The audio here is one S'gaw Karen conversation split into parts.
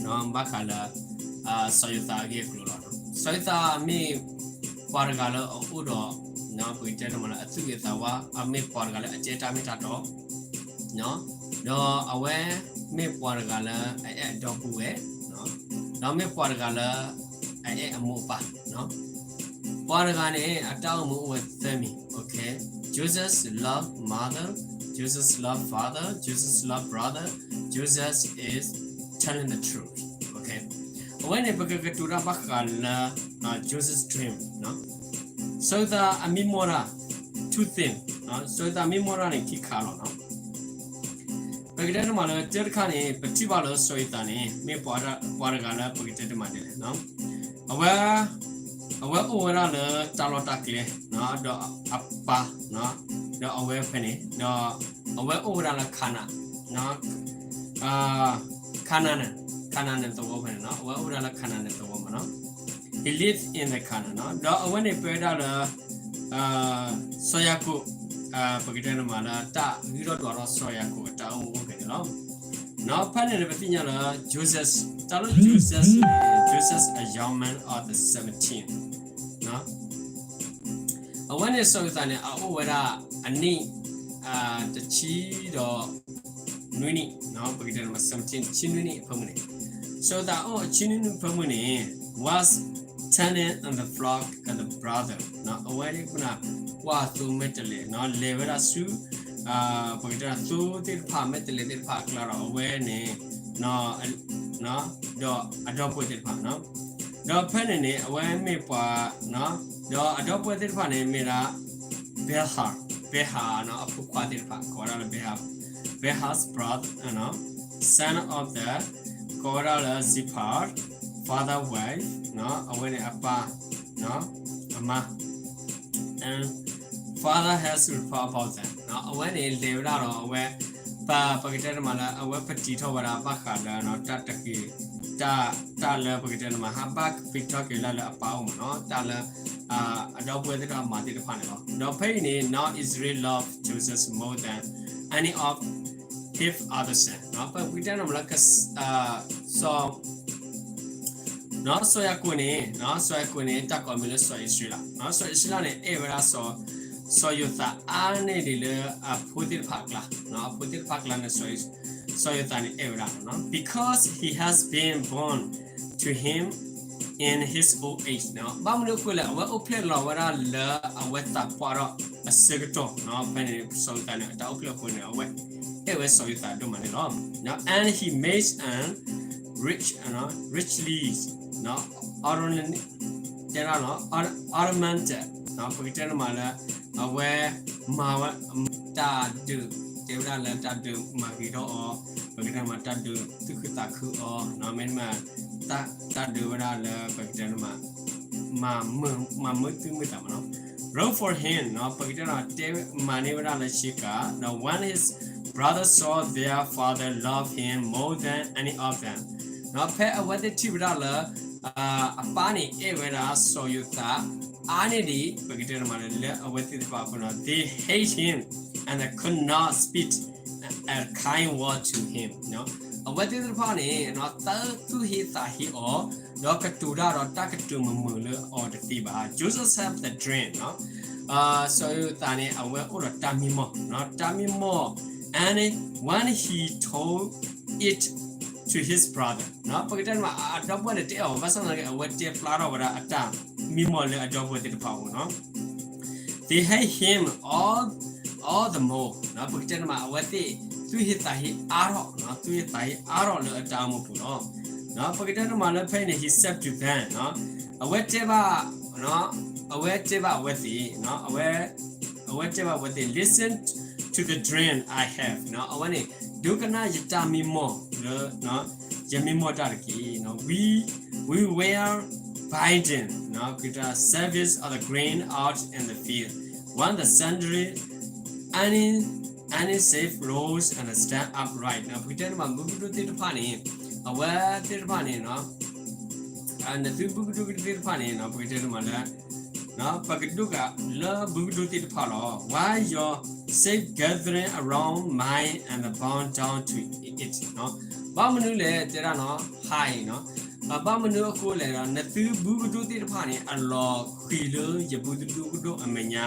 ဘၣ်ဃးလၢ စီၤယိၤသးအဂ့ၢ်အကျိၤလီၤ. စီၤယိၤသးမ့ၢ်ပှၤတဂၤလၢအအိၣ်ဒီး ပကတဲတမးလၢအသူၣ်ဂ့ၤသးဝါ, အမ့ၢ်ပှၤတဂၤလၢအတဲတၢ်မ့ၢ်တၢ်တီ, ဒီးအဝဲမ့ၢ်ပှၤတဂၤလၢအအဲၣ်အဒီပုၢ်ဝဲၢ်, ဒီးမ့ၢ်ပှၤတဂၤလၢ အအဲၣ်အမိၢ်အပၢ်, ပှၤတဂၤန့ၣ် အတၢ်အိၣ်မူအိၣ်ဝဲသၢမံၤ, okay? Jesus love mother, Jesus love father, Jesus love brother, Jesus is telling the truth, okay? အဝဲန့ၣ် ပကကတိၤတၢ်ဘၣ်ဃးလၢ Joseph's dream, စီၤယိၤသးအမံမီၢ်တၢ် two things, စီၤယိၤသးမံမီၢ်တၢ်န့ၣ်ခံခါလီၤ. ပကတဲတမးလၢ တၢ်တခါန့ၣ် ပထံၣ်ဘၣ်လၢစီၤယိၤသးန့ၣ် မ့ၢ်ပှၤတဂၤလၢပကတဲတမးဒ်လဲၣ်, အဝဲ အဝဲအိၣ်ဝဲဒၣ်လၢတၢ်လီၢ်တၢ်ကျဲ, ဒီးအပၢ်, ဒီးအဝဲဖဲန့ၣ်, ဒီးအဝဲအိၣ်ဝဲဒၣ်လၢ Canaan, Canaan, Canaan သဝီဖဲန့ၣ်, အဝဲအိၣ်ဝဲဒၣ်လၢ Canaan သဝီမးနီၤ. He lived in the Canaan, ဒီးအဝဲန့ၣ်ပၢဝဲဒၣ်လၢ စီၤယၤကိာ်, ပကတဲတမးလၢ တၢ်ဂ့ၢ်ထီၣ်ဒွးထီၣ်စီၤယၤကိာ်အတၢ်အိၣ်မူအိၣ်ဂဲၤန့ၣ်လီၤ. ဖဲန့ၣ်န့ၣ် ပသ့ၣ်ညါလၢ Joseph, တၢ်လၢ Joseph န့ၣ် Joseph a young man of the seventeen, အဝဲန့ၣ်စီၤယိၤသးန့ၣ် အအိၣ်ဝဲဒၣ်အနံၣ် တဆံဒီး နွံနံၣ်, ပကတဲတမး seventeen တဆံနွံနံၣ်အဖၢမုၢ်န့ၣ်, စီၤယိၤသးအိၣ်အဆံနွံနံၣ်အဖၢမုၢ်န့ၣ် was tending the flock as a brother, အဝဲဒၣ်ပနၢ်ကွၢ်သိမဲာ်တဲးလဲး, လဲၤဝဲဒၣ်ဆူ ပကတဲဒၣ်သိသ့ၣ်တဖၣ် မဲာ်တဲးလဲးသ့ၣ်တဖၣ်အကျါဒီး အဝဲန့ၣ် ဒီးအဒီပုၢ်ဝဲၢ်သ့ၣ်တဖၣ်, ဒီးဖဲန့ၣ်န့ၣ် အဝဲမ့ၢ်ပှၤ, ဒီးအဒီပုၢ်ဝဲၢ်သ့ၣ်တဖၣ်န့ၣ် မ့ၢ်ဒၣ် Bilhah, Bilhah အဖိခွါသ့ၣ်တဖၣ် ကိးဝဲဒၣ်လၢ Bilhah, Bilhah's brother, son of the, ကိးဝဲဒၣ်လၢ Zilpah, father wife, အဝဲန့ၣ်အပၢ် အမါ father has report about them, အဝဲန့ၣ်လဲၤဝဲဒၣ်ဒီး အဝဲ ပ ပကတဲတမးလၢ အဝဲပတံၤထီၣ်ဝဲဒၣ်ဘၣ်ဃးလၢ တၢ်တက့ၤ တၢ် တၢ်လၢပကတဲတမး ဟးဘၣ်ပံၤထီၣ်က့ၤလၢလၢအပၢ်အိၣ်မးနီၤ, တၢ်လၢ အဒီပုၢ်ဝဲၢ်သ့ၣ်တဖၣ်အမၤသ့ၣ်တဖၣ်န့ၣ်လီၤ. ဒီးဖဲအံၤန့ၣ် Now Israel loved Joseph more than any of his other sons, ပ ပကတဲတမးလၢ စီၤ စီၤယၤကိာ်န့ၣ်, စီၤယၤကိာ်န့ၣ် တၢ်ကိးမံၤလၢစီၤအံၣ်စရ့လး, စီၤအံၣ်စရ့လးန့ၣ် အဲၣ်ဝဲဒၣ် စီၤယိၤသးအါန့ၢ်ဒံးလၢအဖိသ့ၣ်တဖၣ်အကျါ, အဖိသ့ၣ်တဖၣ်အကျါန့ၣ် စီၤယိၤသးန့ၣ်အဲၣ်ဝဲဒၣ်လီၤ, because he has been born to him in his old age, ဘၣ်မနုၤအဃိလဲၣ်, အဝဲအိၣ်ဖျဲၣ်လီၤဝဲဒၣ်လၢအဝဲသးပှၢ်ထီၣ်အဆၢကတီၢ်, ဖဲန့ၣ် စီၤယိၤသးန့ၣ် အတၢ်အိၣ်ဖျဲၣ်အဃိန့ၣ် အဝဲအဲၣ်ဝဲစီၤယိၤသးဒိၣ်မးန့ၣ်လီၤ. And he made an rich, richly, ornamented, ပကတဲတမးလၢ အဝဲမၤဝဲ တၢ်ဒုး တဲဝဲဒၣ်လၢတၢ်ဒုးမၤဂ့ၤထီၣ်အီၤ, ပကတဲတမး တၢ်ဒုးသူၣ်ခုသးခုအီၤ, မ့တမ့ၢ် တၢ်ဒုးဝဲဒၣ်လၢ ပကတဲတမး မၤမုာ်သူၣ်မုာ်သးမးနီၤ, wrought for him, ပကတဲတမး တဲမၤန့ၢ်ဝဲဒၣ်လၢဆ့ကၤ, ဒီး when his brothers saw their father loved him more than any of them, ဖဲအဝဲသ့ၣ်ထံၣ်ဝဲဒၣ်လၢ အပၢ်န့ၣ်အဲၣ်ဝဲဒၣ်စီၤယိၤသး အါန့ၢ်ဒံး ပကတဲတမးလၢ လၢအဝဲသ့ၣ်တဖၣ်အဃိန့ၣ် they hate him and could not speak a kind word to him, အဝဲသ့ၣ်တဖၣ်န့ၣ် တသူၣ်ဟ့သးဟ့အီၤ, ဒီးကတိၤတၢ်ဒီးတၢ်ကတိၤမုာ်မုာ်လၢအီၤတသ့ဘၣ်. Joseph have the dream, စီၤယိၤသးန့ၣ် အဝဲအိၣ်ဒီးတၢ်မံမီၢ်, တၢ်မံမီၢ် and when he told it to his brother, ပကတဲတမး အဒီပုၢ်ဝဲၢ်န့ၣ်တအဲၣ်အီၤဘၣ်ဆၣ်သနာ်က့ အဝဲတဲဖျါထီၣ်ဝဲဒၣ်အတၢ်မံမီၢ်လၢအဒီပုၢ်ဝဲၢ်သ့ၣ်တဖၣ်အအိၣ်နီၤ, they hate him all, all the more, ပကတဲတမး အဝဲသ့ၣ်သူၣ်ဟ့သးဟ့အါထီၣ်, သူၣ်ဟ့သးဟ့အါထီၣ်လၢအတၢ်အိၣ်မူပူၤလီၤ. ပကတဲတမးလၢဖဲအံၤန့ၣ် he said to them, အဝဲတဲဘၣ်, အဝဲတဲဘၣ်အဝဲသ့ၣ်, အဝဲတဲဘၣ်အဝဲသ့ၣ် listen to the dream I have, အဝဲန့ၣ် ဒိကနၣ်ယတၢ်မံမီၢ်လၢ ယမံမီၢ်တၢ်တက့ၢ်. We, we were binding, ကတၢၢ် sheaves of the grain out in the field when the suddenly any, any sheaf rose and stand upright, ပကတဲတမး ဘုကဒိၣ်သ့ၣ်တဖၣ်န့ၣ် အဝဲသ့ၣ်တဖၣ်န့ၣ် နသုဘုကဒိၣ်သ့ၣ်တဖၣ်န့ၣ် ပကတဲတမးလၢ ပကဒိၣ်ကးလၢဘုကဒိၣ်သ့ၣ်တဖၣ်လီၤ. While your sheaf gathering around mine and bound down to it, ဘၣ်မနုၤလဲၣ်တဲဒၣ်နီၤ ဟါအံၤနီၤ, ဘၣ်မနုၤအဃိလဲၣ်ဒီး နသုဘူကဒိၣ်သ့ၣ်တဖၣ်န့ၣ် အလီၤဃံၤလၢယဘူကဒိၣ်အမဲာ်ညါ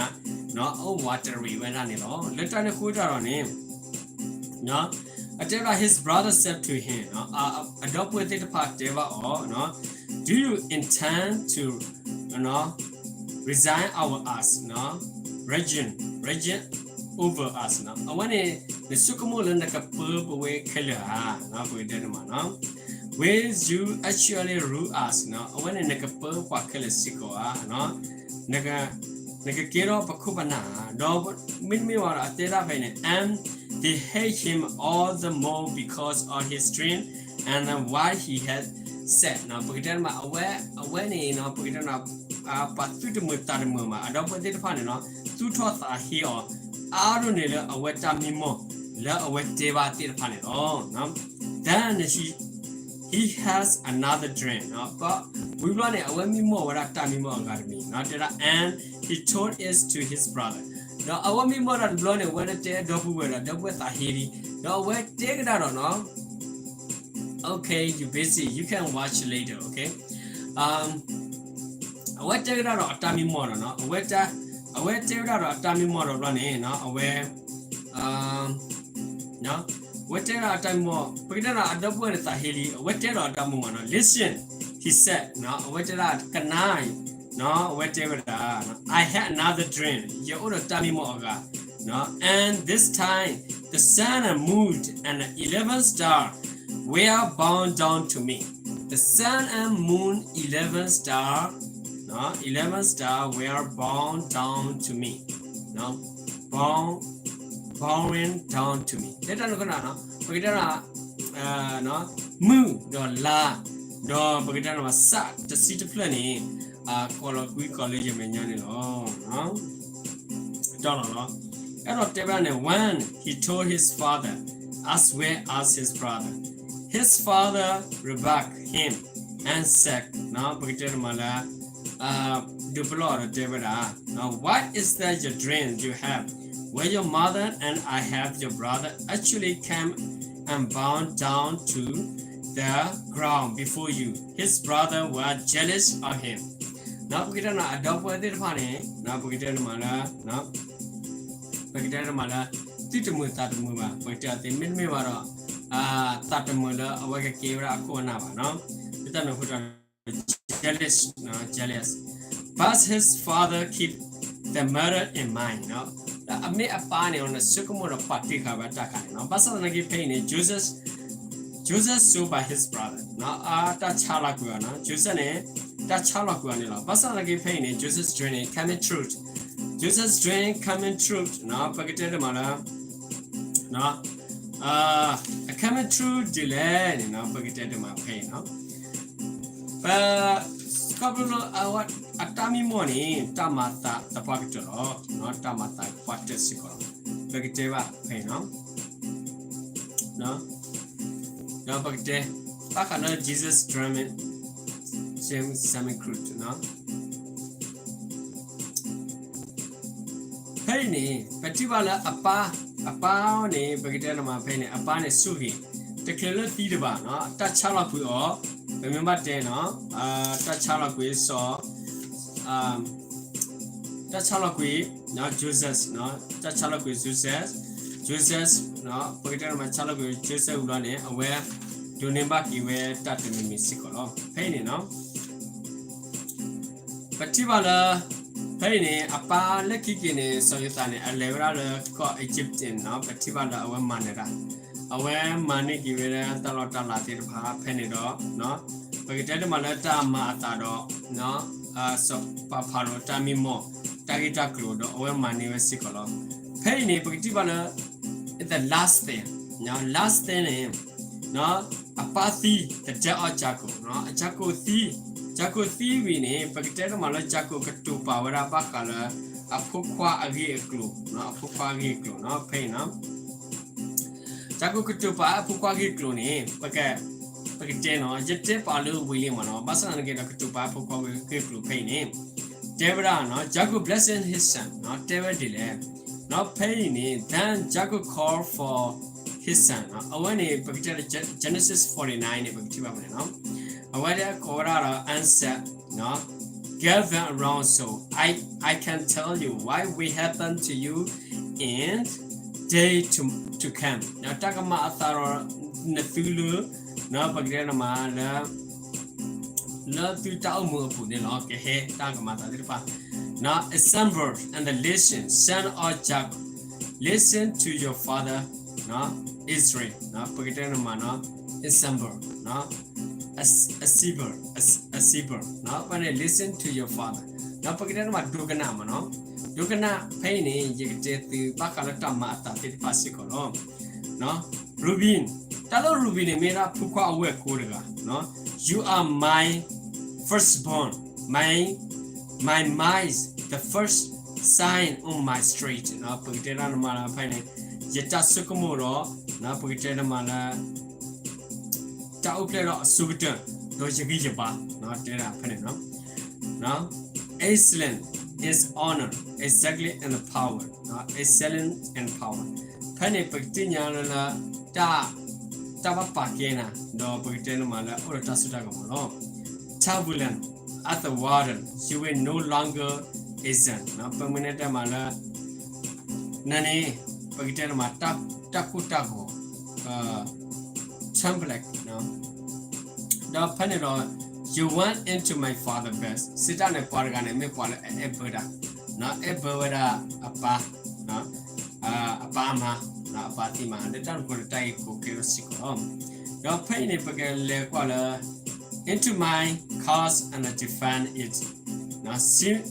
နီၤ အိၣ်ဝးတရံးဝဲဒၣ်န့ၣ်လီၤ. လၢတၢ်န့ၣ်အဃိတၢ်ဒီးန့ၣ် အတဲဒၣ် his brother said to him နီၤ, အ အဒီပုၢ်ဝဲၢ်သ့ၣ်တဖၣ်တဲဘၣ်အီၤနီၤ, do you intend to resign our us နီၤ, reign, reign over us နီၤ, အဝဲန့ၣ် နဆိကမိၣ်လၢနကပၢပဝဲခဲလၢာ်ဧါ နီၤ, ပကတဲတမးနီၤ, will you actually rule us နီၤ, အဝဲန့ၣ်နကပၢပှၤခဲလၢာ်စ့ၢ်ကီးဧါ နက နကကဲထီၣ်ပခိၣ်ပနၢ်ဧါ, ဒီးမ့တမ့ၢ်ဘၣ်ဒီး အတဲဒၣ်ဖဲအံၤန့ၣ် and they hate him all the more because of his dream and what he had said နီၤ, ပကတဲတမး အဝဲ အဝဲန့ၣ်နီၤ ပကတဲတမး ပှၤသူၣ်တမုာ်သးတမုာ်မး အဒီပုၢ်ဝဲၢ်သ့ၣ်တဖၣ်န့ၣ်နီၤ သူၣ်ထီၣ်သးဟ့အီၤ အါဒိၣ်န့ၣ်လၢအဝဲတၢ်မံမီၢ် လၢအဝဲတဲဘၣ်သ့ၣ်တဖၣ်န့ၣ်လီၤ. Then he, he has another dream နီၤ, ဝံၤဘျီန့ၣ် အဝဲမံမီၢ်ဝဲဒၣ်တၢ်မံမီၢ်အဂၤတမံၤနီၤ, တဲဒၣ် and he told it to his brother ဒီးအဝဲမံမီၢ်ဒၣ်တဘျီန့ၣ် အဝဲဒၣ်တဲဒီပုၢ်ဝဲၢ်ဒီး ဒီပုၢ်ဝဲၢ်သးဟ့လံ, ဒီးအဝဲတဲကဒါဒီးနီၤ okay, you busy, you can watch later, okay. အဝဲတဲကဒါဒီးအတၢ်မံမီၢ်ဒီးနီၤ, အဝဲတဲကဒါဒီးအတၢ်မံမီၢ်ဒီးဘျီန့ၣ်နီၤ, အဝဲ အဝဲတဲဒၣ်အတၢ်မံမီၢ် ပကတဲဒၣ်အဒီပုၢ်ဝဲၢ်န့ၣ်သးဟ့လံ, အဝဲတဲဒီးအတၢ်မံမီၢ်နီၤ, listen, he said နီၤ, အဝဲတဲဒၣ်ကနၣ်အံၤ, အဝဲတဲဝဲဒၣ် I had another dream ယအိၣ်ဒီးတၢ်မံမီၢ်အဂၤ and this time the sun and moon and the eleven star were bound down to me. The sun and moon, eleven star, eleven star were bound down to me. Bound, bowing down to me. လၢတၢ်န့ၣ်အဃိနီၤ ပကတဲဒၣ် မုၢ်ဒီးလါ ဒီးပကတဲဒၣ် စးတဆံတဖျၢၣ်န့ၣ် ကိးလီၤကွံကိးလၢယမဲာ်ညါန့ၣ်လီၤ. တီလီၤလီၤ. အဲၣ်ဒိးတဲဘၣ်န့ၣ် when he told his father as well as his brother, his father rebuked him and said ပကတဲတမးလၢ ဒုးပလီၢ်ဒီးတဲဝဲဒၣ် what is that your dream you have where your mother and I have your brother actually came and bowed down to the ground before you. His brother was jealous of him. ပကတဲန့ၣ် အဒီပုၢ်ဝဲၢ်သ့ၣ်တဖၣ်န့ၣ် ပကတဲန့ၣ်မးလၢ ပကတဲန့ၣ်မးလၢ သူၣ်တမုာ်သးတမုာ်ဘၣ် ပကတဲအီၤသ့ မ့တမ့ၢ်ဘၣ်ဒီး သးတမုာ်လၢအဝဲကကဲဝဲဒၣ်အခိၣ်အနၢ်ဘၣ်နီၤ. လၢတၢ်န့ၣ်အဃိဒီး jealous, jealous. But his father keep the matter in mind နီၤ. အမ့ၢ်အပၢ်န့ၣ် နဆိကမိၣ်ဒီးပာ်တ့ၢ်ဃာ်ဝဲတၢ်ခါန့ၣ်နီၤ. ဘၣ်ဆၣ်သနာ်က့ဖဲအံၤန့ၣ် Joseph, Joseph sold by his brother နီၤ. အတၢ်ဆါလီၤကွံာ်အီၤနီၤ. Joseph န့ၣ် တၢ်ဆါလီၤကွံာ်အီၤန့ၣ်လီၤ. ဘၣ်ဆၣ်သနာ်က့ဖဲအံၤန့ၣ် Joseph dream န့ၣ် coming true. Joseph dream coming true နီၤ. ပကတဲတမးလၢ coming true ဒ်လဲၣ်န့ၣ်နီၤ ပကတဲတမးဖဲအံၤနီၤ. ပ ခီဖျိလၢအတၢ်မံမီၢ်န့ၣ် တၢ်မၤသးသပှၢ်ကတၢၢ်လီၤ. တၢ်မၤသးသပှၢ်ကတၢၢ်စ့ၢ်ကီးလီၤ. ပကတဲဘၣ်ဖဲအံၤနီၤ. ဒီးပကတဲ ဘၣ်ဃးလၢ Jesus dream, James Summit Group နီၤ. ဖဲအံၤန့ၣ် ပထံၣ်ဘၣ်လၢအပၢ်, အပၢ်န့ၣ် ပကတဲတမးဖဲအံၤန့ၣ် အပၢ်န့ၣ် ဆိၣ်ဂ့ၤ တချုးလၢသံတဘၣ်နီၤ တၢ်ဆါလီၤကွံာ်အီၤ, ပမ့ၢ်ဘၣ်တဲနီၤ တၢ်ဆါလီၤကွံာ်စီၤ တၢ်ဆါလီၤကွံာ် Joseph နီၤ, တၢ်ဆါလီၤကွံာ် Joseph, Joseph နီၤ, ပကတဲတမးဆါလီၤကွံာ် Joseph ဝံၤလီၤန့ၣ် အဝဲ ဒိးန့ၢ်ဘၣ်က့ၤဝဲတၢ်တမံၤမံၤစ့ၢ်ကီးလီၤ. ဖဲအံၤန့ၣ်နီၤ ပထံၣ်ဘၣ်လၢ ဖဲအံၤန့ၣ် အပၢ်လၢခံက့ၤန့ၣ် စီၤယိၤသးန့ၣ် အလဲၤဝဲဒၣ်လၢကီၢ် Egypt န့ၣ်နီၤ, ပထံၣ်ဘၣ်လၢအဝဲမၤနၢၤတၢ်, အဝဲမၤန့ၢ်က့ၤဝဲဒၣ်တၢ်လီၢ်တၢ်လၤသ့ၣ်တဖၣ်ဖဲန့ၣ်ဒီး ပကတဲတမးလၢတၢ်မၤအသးဒီး စီၤပၤဖၤရိၤတၢ်မံမီၢ် တၢ်ဂ့ၢ်တၢ်ကျိၤဒီး အဝဲမၤန့ၢ်ဝဲစ့ၢ်ကီးလီၤ. ဖဲအံၤန့ၣ် ပကထံၣ်ဘၣ်လၢ the last thing, last thing န့ၣ် အပၢ်သံ the death of Jacob, Jacob သံ, Jacob သံဝံၤန့ၣ် ပကတဲတမးလၢ Jacob ကတိၤပာ်ဝဲဒၣ်ဘၣ်ဃးလၢ အဖိခွါအဂ့ၢ်အကျိၤ, အဖိခွါအဂ့ၢ်အကျိၤနီၤ ဖဲအံၤနီၤ Jacob ကတိၤပာ်အဖိခွါအဂ့ၢ်အကျိၤန့ၣ် ပက, ပကတဲနီၤ ယတဲပာ်လၢဝံၤလံမးနီၤ, ဘၣ်ဆၣ်သနာ်က့ဒီး ကတိၤပာ်အဖိခွါအဂ့ၢ်အကျိၤဖဲအံၤန့ၣ် တဲဝဲဒၣ်နီၤ Jacob blessing his son နီၤ တဲဝဲဒ်လဲၣ်နီၤ ဖဲအံၤန့ၣ် then Jacob called for his son his son နီၤ. အဝဲန့ၣ် ပကတဲ Genesis forty-nine န့ၣ် ပကထံၣ်ဘၣ်ဖဲန့ၣ်နီၤ. အဝဲဒၣ်ကိးဝဲဒၣ်ဒီး answer နီၤ, gather around so I, I can tell you what will happen to you in day to, to come နီၤ. တၢ်ကမၤအသးဒီးနသုလၢ နီၤ, ပကတဲန့ၣ်မးလၢ လၢသုတၢ်အိၣ်မူအပူၤန့ၣ်လီၤ. ကဟဲတၢ်ကမၤအသးသ့ၣ်တဖၣ်နီၤ. Assemble and listen, son of Jacob, listen to your father နီၤ, Israel နီၤ, ပကတဲန့ၣ်မးနီၤ. Assemble နီၤ, as-, assemble, as-, assemble နီၤ, ဖဲန့ၣ် listen to your father နီၤ, ပကတဲန့ၣ်မး ဒိကနၣ်မးနီၤ. ဒိကနၣ်ဖဲအံၤန့ၣ် ယကတဲသုဘၣ်ဃးလၢတၢ်မၤအသးသ့ၣ်တဖၣ်စ့ၢ်ကီးလီၤ. Reuben, တၢ်လၢ Reuben န့ၣ် မ့ၢ်ဒၣ်ဖိခွါအဝဲၢ်ကိတဂၤနီၤ. You are my firstborn, my, my mines, the first sign on my street နီၤ, ပကတဲဒၣ်န့ၣ်မးလၢဖဲန့ၣ် ယတၢ်ဆိကမိၣ်ဒီးနီၤ, ပကတဲဒၣ်မးလၢ တၢ်အိၣ်ဖျဲၣ်ဒီးအဆိကတၢၢ် ဒီးယဂံၢ်ယဘါနီၤ, တဲဒၣ်ဖဲန့ၣ်နီၤ. Excellent is honor, exactly in the power နီၤ, excellent in power ဖဲန့ၣ် ပကသ့ၣ်ညါလၢလၢ တၢ် တၢ်ဘၣ်ပာ်ကဲနၤ ဒီးပကတဲန့ၣ်မးလၢ အိၣ်ဒီးတၢ်စိတၢ်ကမီၤလီၤ. Turbulent as the water, you will no longer exist နီၤ, ပမ့ၢ်တဲမးလၢ နန့ၣ် ပကတဲန့ၣ်မး တၢ် တၢ်ကိၢ်တၢ်ဂီၤ turbulent နီၤ, ဒီးဖဲန့ၣ်ဒီး you went into my father's bed စံးတၢ်န့ၣ် ပှၤတဂၤန့ၣ် မ့ၢ်ပှၤလၢအအဲၣ်ဘၢတၢ် နီၤ, အဲၣ်ဘၢဝဲဒၣ်အပၢ် အပၢ်အမါ အပၢ်သံမး လၢတၢ်န့ၣ်အဃိဒီး တၢ်ဂ့ၢ်ကီကဲထီၣ်စ့ၢ်ကီးလီၤ. ဒီးဖဲအံၤန့ၣ် ပကလဲၤကွၢ်လၢ into my house and defend it နီၤ,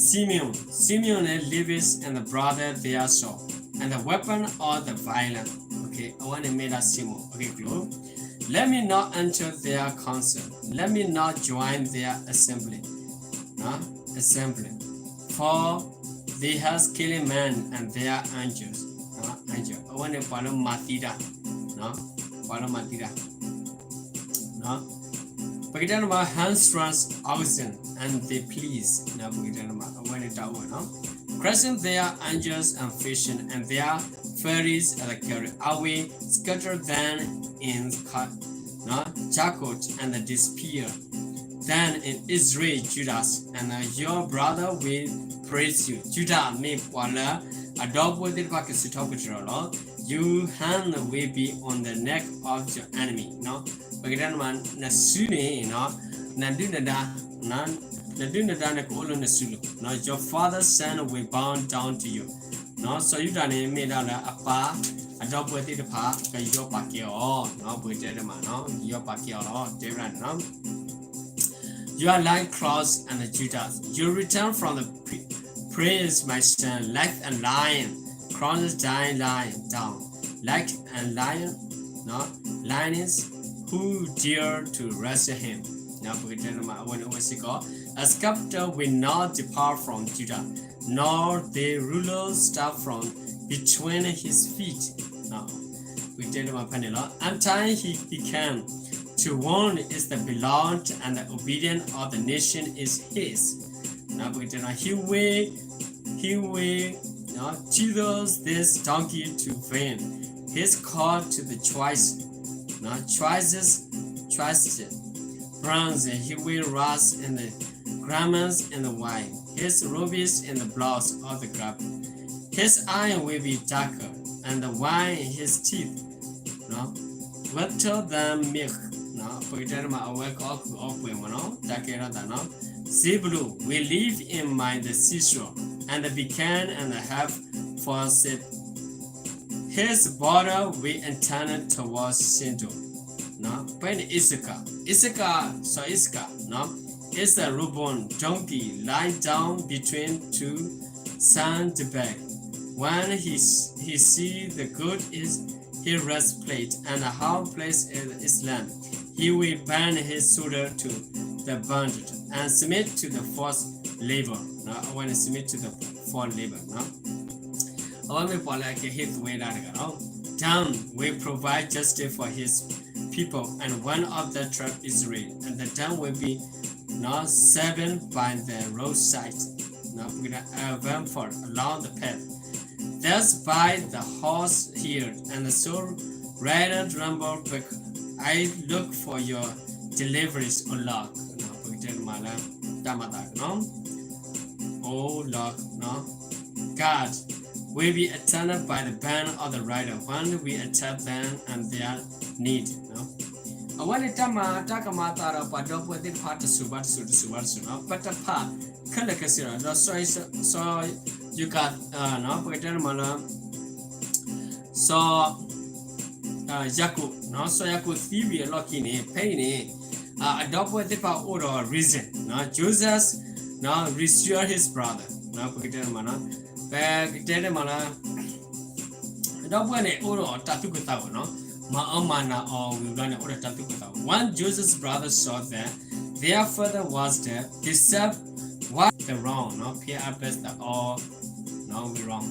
Simeon, Simeon lives and the brother their soul and the weapon of the violent. Okay, အဝဲန့ၣ်မ့ၢ်ဒၣ် Simeon အဂ့ၢ်အကျိၤ Let me not enter their council, let me not join their assembly, နီၤ, assembly, for they have killed men and their angels, နီၤ, angel အဝဲန့ၣ်ပှၤလၢမၤသံတၢ်, နီၤ, ပှၤလၢမၤသံတၢ် ပကတဲန့ၣ်မး hamstrung oxen and their pleas နီၤ, ပကတဲန့ၣ်မး အဝဲန့ၣ်တၢ်အိၣ်ဝဲနီၤ, crushing their angels and fishing and their ferries at the Gari. I will scatter them in Jacob and disappear them in Israel, Judah, and your brother will praise you. Judah မ့ၢ်ပှၤလၢအဒီပုၢ်ဝဲၢ်သ့ၣ်တဖၣ်ကစံးထီၣ်ပတြၢၤလီၤ. Your hand will be on the neck of your enemy နီၤ, ပကတဲန့ၣ်မး နစုန့ၣ် နဒုၣ်နဒါ, နဒုၣ်နဒါန့ၣ် ကအိၣ်လၢနစုလိၤ, your father's son will bow down to you နီၤ, စီၤယူဒၤန့ၣ် မ့ၢ်ဒၣ်လၢအပၢ်အဒီပုၢ်ဝဲၢ်သ့ၣ်တဖၣ် ကယီၤပာ်ကဲအီၤ, ပကတဲန့ၣ်မး ကယီၤပာ်ကဲအီၤလီၤ, တဲဝဲဒၣ်န့ၣ်နီၤ. You are lying cross and Judah. You return from the pri-, priest, my son, like a lion, crouches down, lying down, like a lion, no? Lioness, who dare to wrestle him? ပကတဲန့ၣ်မး အဝဲန့ၣ်အိၣ်ဝဲစ့ၢ်ကီး, a scepter will not depart from Judah, nor the ruler's staff from between his feet. ပကတဲန့ၣ်မးဖဲန့ၣ်လီၤ. Until he became to warn is the beloved and the obedient of the nation is his. ပကတဲန့ၣ်, he will, he will teach this donkey to vent his call to the choice, choices, choices, bronze, he will rise in the garments and the wine, his robes in the blood of the garment. His eye will be darker, and the wine in his teeth, no, wetter than milk. ပကတဲန့ၣ်မး အဝဲကအီၣ်ကုၢ်အီၣ်ပှဲၤမးနီၤ, တၢ်ကဲထီၣ်သးနီၤ. Zebulun will live in my the seashore, and the Bekan and the half for Seb-, his border will extend towards Sidon. ဖဲန့ၣ် Issachar, Issachar, so Issachar, no, is a Reuben donkey lying down between two sand banks. When he, he see the good is he rest plate and how place is Islam, he will bend his shoulder to the bandit and submit to the forced labor. အဝဲန့ၣ် submit to the forced labor. အဝဲမ့ၢ်ပှၤလၢအကဟ့ၣ်သဝဲဒၣ်တဂၤလီၤ. Dan will provide justice for his people and one of the tribe Israel, and the Dan will be, no, seven by the roadside, no, a van for along the path. That's by the horse here, and the soul rider rumble, but I look for your deliverance, O Lord. ပကတဲမးလၢ တၢ်မၤသးကနီၤ O Lord, God, we be attended by the band of the rider when we attack them and their need. အဝဲန့ၣ်တၢ်မၤတၢ်ကမၤအသးဒီးပှၤဒီပုၢ်ဝဲၢ်သ့ၣ်တဖၣ်တစိၤဘၣ်တစိၤ တစိၤဘၣ်တစိၤနီၤ ပတဖၣ်ခဲလၢာ်ခဲဆ့ဒီး စီၤယိၤကၤ ပကတဲန့ၣ်မးလၢ စီၤ ယၤကိာ် စီၤယၤကိာ်သံဝံၤအလီၢ်ခံန့ၣ် ဖဲအံၤန့ၣ် အဒီပုၢ်ဝဲၢ်သ့ၣ်တဖၣ်အိၣ်ဒီး reason, Jesus reassure his brother, ပကတဲန့ၣ်မး ပကတဲန့ၣ်မးလၢ အဒီပုၢ်ဝဲၢ်န့ၣ် အိၣ်ဒီးတၢ်သူၣ်ကသးဝဲနီၤ မၤအၢမၤနးအီၤဝံၤဘျီန့ၣ် အိၣ်ဒီးတၢ်သူၣ်ကသးဝဲ When Jesus' brother saw that their father was dead, they said, What the wrong, no? Fear us the all, no, we wrong.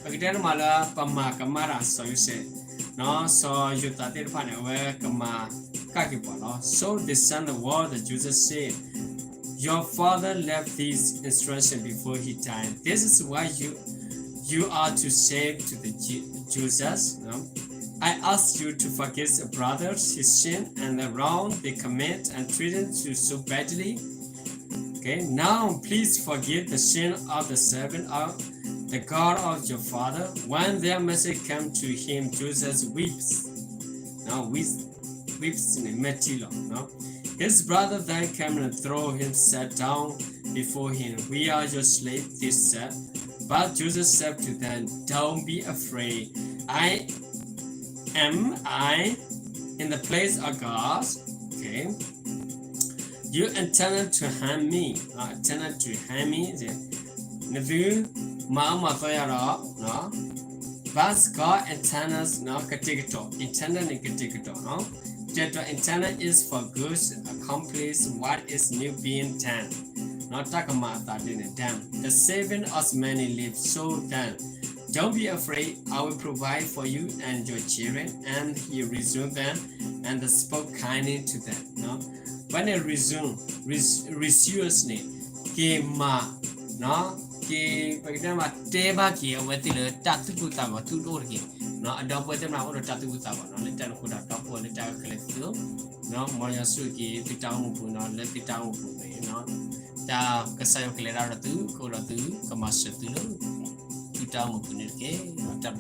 ပကတဲန့ၣ်မးလၢ ပမၤကမၣ်တၢ်စီၤယိၤသး စီၤယိၤသးသ့ၣ်တဖၣ်န့ၣ် အဝဲကမၤကၣ်က့ၤပှၤလီၤ So they sent the word that Jesus said, Your father left this instruction before he died. This is what you you are to say to the Ju- Jews, no? I ask you to forgive a brother his sin and the wrong they commit and treated you so badly. Okay, now please forgive the sin of the servant of the God of your father. When their message came to him, Joseph weeps. Now weeps, weeps န့ၣ် မဲာ်ထံလီၤ no? His brother then came and threw himself down before him. We are your slave, they said. But Joseph said to them, Don't be afraid. I am I in the place of God? Okay. You intended to harm me. Uh, intended to harm me. နသုမၤအၢမၤသီယၤဒီး But God intended ကတဲာ်ကတီၤ intended န့ၣ် ကတဲာ်ကတီၤ ကတဲာ်ကတီၤ intended is for good, accomplish what is new being done. တၢ်ကမၤအသးဒ်န့ၣ် done. The saving of many lives. So then, don't be afraid. I will provide for you and your children. And he reassured them and spoke kindly to them. ဝဲန့ၣ် resume, resume န့ၣ် က့ၤမၤ က့ၤ ပကတဲမး တဲဘၣ်က့ၤအဝဲသ့ၣ်လၢတၢ်သူၣ်ကိၢ်သးဂီၤ သုတအိၣ်တဂ့ၤ အဒီပုၢ်ဝဲၢ်သ့ၣ်မးအိၣ်ဒီးတၢ်သူၣ်ကိၢ်သးဂီၤနီၤ လၢတၢ်န့ၣ်အဃိဒီး ဒီပုၢ်ဝဲၢ်လၢတၢ်ခဲလၢာ်သု မ်ယွၤဆိၣ်ဂ့ၤက့ၤသုတၢ်အိၣ်မူပူၤနီၤ လၢသုတၢ်အိၣ်မူပူၤန့ၣ် တၢ်ကစၢ်ယွၤကလဲၤတၢ်ဒီးသု ကအိၣ်ဒီးသု ကမၤစၢၤသုလၢ သုတၢ်အိၣ်မူပူၤန့ၣ်တက့ၢ်.